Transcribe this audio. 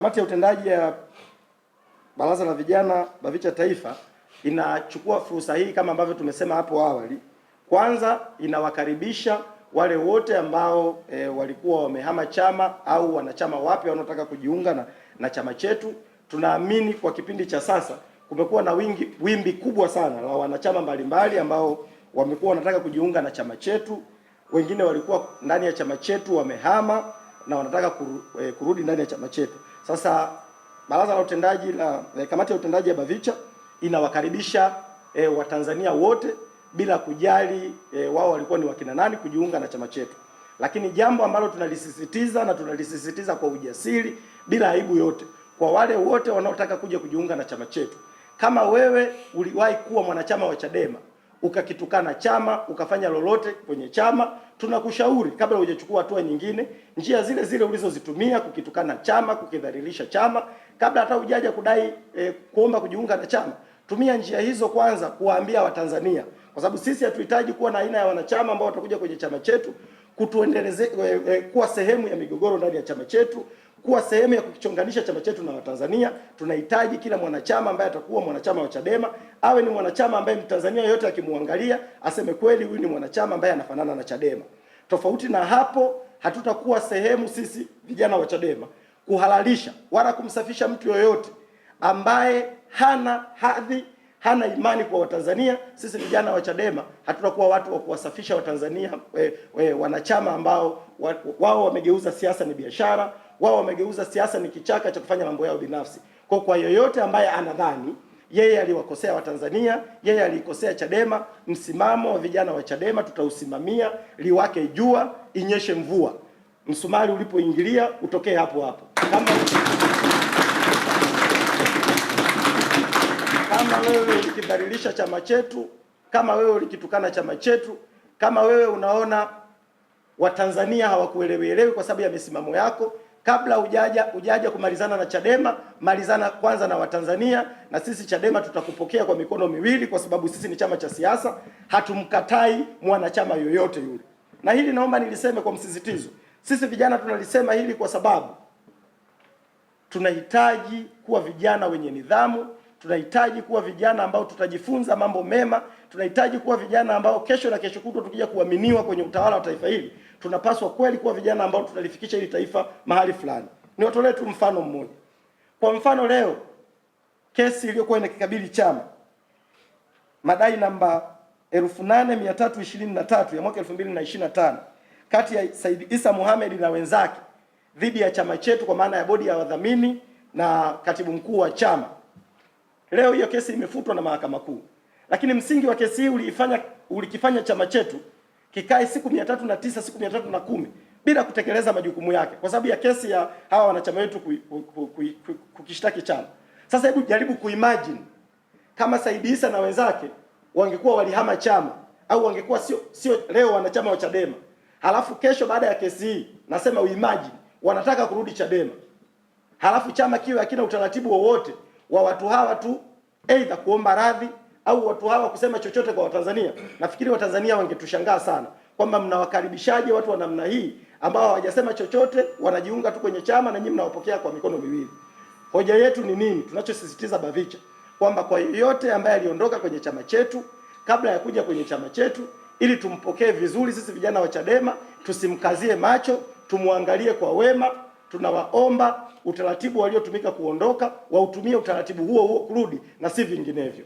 Kamati ya utendaji ya Baraza la Vijana BAVICHA Taifa inachukua fursa hii kama ambavyo tumesema hapo awali. Kwanza inawakaribisha wale wote ambao walikuwa wamehama chama au wanachama wapya wanaotaka kujiunga na chama chetu. Tunaamini kwa kipindi cha sasa kumekuwa na wimbi kubwa sana la wanachama mbalimbali ambao wamekuwa wanataka kujiunga na chama chetu. Wengine walikuwa ndani ya chama chetu wamehama na wanataka kurudi ndani ya chama chetu. Sasa baraza la utendaji la kamati ya utendaji ya BAVICHA inawakaribisha Watanzania wote bila kujali wao walikuwa ni wakina nani kujiunga na chama chetu. Lakini jambo ambalo tunalisisitiza na tunalisisitiza kwa ujasiri bila aibu yote, kwa wale wote wanaotaka kuja kujiunga na chama chetu, kama wewe uliwahi kuwa mwanachama wa Chadema ukakitukana chama ukafanya lolote kwenye chama, tunakushauri kabla hujachukua hatua nyingine, njia zile zile ulizozitumia kukitukana chama, kukidhalilisha chama, kabla hata hujaja kudai kuomba kujiunga na chama, tumia njia hizo kwanza kuwaambia Watanzania, kwa sababu sisi hatuhitaji kuwa na aina ya wanachama ambao watakuja kwenye chama chetu kutuendeleze kuwa sehemu ya migogoro ndani ya chama chetu, kuwa sehemu ya kukichonganisha chama chetu na Watanzania. Tunahitaji kila mwanachama ambaye atakuwa mwanachama wa Chadema awe ni mwanachama ambaye Mtanzania yote akimwangalia aseme kweli huyu ni mwanachama ambaye anafanana na Chadema. Tofauti na hapo, hatutakuwa sehemu sisi vijana wa Chadema kuhalalisha wala kumsafisha mtu yoyote ambaye hana hadhi, hana imani kwa Watanzania. Sisi vijana wa Chadema hatutakuwa watu wa kuwasafisha Watanzania wanachama ambao wao wamegeuza siasa ni biashara, wao wamegeuza siasa ni kichaka cha kufanya mambo yao binafsi. Kwa yoyote ambaye anadhani yeye aliwakosea Watanzania, yeye aliikosea Chadema, msimamo wa vijana wa Chadema tutausimamia, liwake jua inyeshe mvua, msumari ulipoingilia utokee hapo hapo. Kama wewe ulikidhalilisha chama chetu, kama wewe ulikitukana chama chetu, kama wewe unaona Watanzania hawakuelewielewi kwa sababu ya misimamo yako, kabla hujaja kumalizana na Chadema, malizana kwanza na Watanzania, na sisi Chadema tutakupokea kwa mikono miwili, kwa sababu sisi ni chama cha siasa, hatumkatai mwanachama yoyote yule. Na hili naomba niliseme kwa msisitizo, sisi vijana tunalisema hili kwa sababu tunahitaji kuwa vijana wenye nidhamu, tunahitaji kuwa vijana ambao tutajifunza mambo mema, tunahitaji kuwa vijana ambao kesho na kesho kutwa tukija kuaminiwa kwenye utawala wa taifa hili, tunapaswa kweli kuwa vijana ambao tutalifikisha hili taifa mahali fulani. Niwatolee tu mfano mmoja. Kwa mfano leo kesi iliyokuwa inakikabili chama madai namba 8323 ya mwaka 2025 kati ya Said Isa Mohamed na wenzake dhidi ya chama chetu kwa maana ya bodi ya wadhamini na katibu mkuu wa chama. Leo hiyo kesi imefutwa na Mahakama Kuu, lakini msingi wa kesi hii ulikifanya chama chetu kikae siku 309 siku 310 bila kutekeleza majukumu yake kwa sababu ya kesi ya hawa wanachama wetu kukishtaki chama. Sasa hebu jaribu kuimagine kama Said Isa na wenzake wangekuwa walihama chama au wangekuwa sio leo wanachama wa Chadema, halafu kesho baada ya kesi hii, nasema uimagine wanataka kurudi Chadema, halafu chama kiwe hakina utaratibu wowote wa watu hawa tu aidha kuomba radhi au watu hawa kusema chochote kwa Watanzania. Nafikiri Watanzania wangetushangaa sana kwamba mnawakaribishaje watu wa namna hii ambao hawajasema chochote, wanajiunga tu kwenye chama na nyinyi mnawapokea kwa mikono miwili. Hoja yetu ni nini? Tunachosisitiza BAVICHA kwamba kwa yeyote ambaye aliondoka kwenye chama chetu kabla ya kuja kwenye chama chetu, ili tumpokee vizuri sisi vijana wa Chadema, tusimkazie macho, tumwangalie kwa wema. Tunawaomba utaratibu waliotumika kuondoka wautumie utaratibu huo huo kurudi na si vinginevyo.